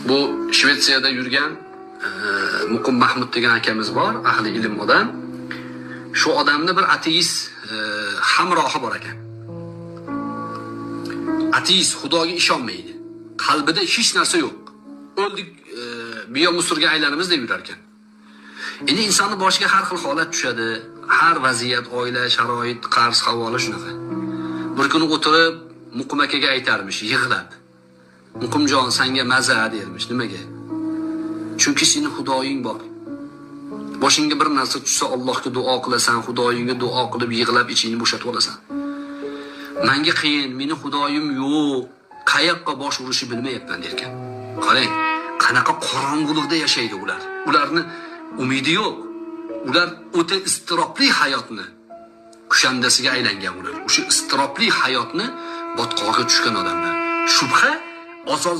Bu Shvetsiyada yurgan Muqim Mahmud degan akamiz bor, ahli ilm odam. Shu odamni bir ateist hamrohi bor ekan. Ateist, Xudoga ishonmaydi. Qalbida hech narsa yo'q. O'ldik, biyo Musurga aylanamiz deb yurar ekan. Endi insonni boshiga har xil holat tushadi. Har vaziyat, oila, sharoit, qarz, havola shunaqa. Bir kuni o'tirib Muqim akaga aytarmish, yig'lab. Muqimjon, senga maza dermish. Nimaga? Chunki seni Xudoying bor. Boshingga bir narsa tushsa, Allohga duo qilasan, Xudoyingga duo qilib yig'lab ichingni bo'shatib olasan. Menga qiyin, meni Xudoyim yo'q. Qayoqqa bosh urishni bilmayapman derkan. Qarang, qanaqa qorong'ulikda yashaydi ular. Ularni umidi yo'q. Ular o'ta iztirobli hayotni kushandasiga aylangan ular. O'sha iztirobli hayotni botqog'iga tushgan odamlar. Shubha asos.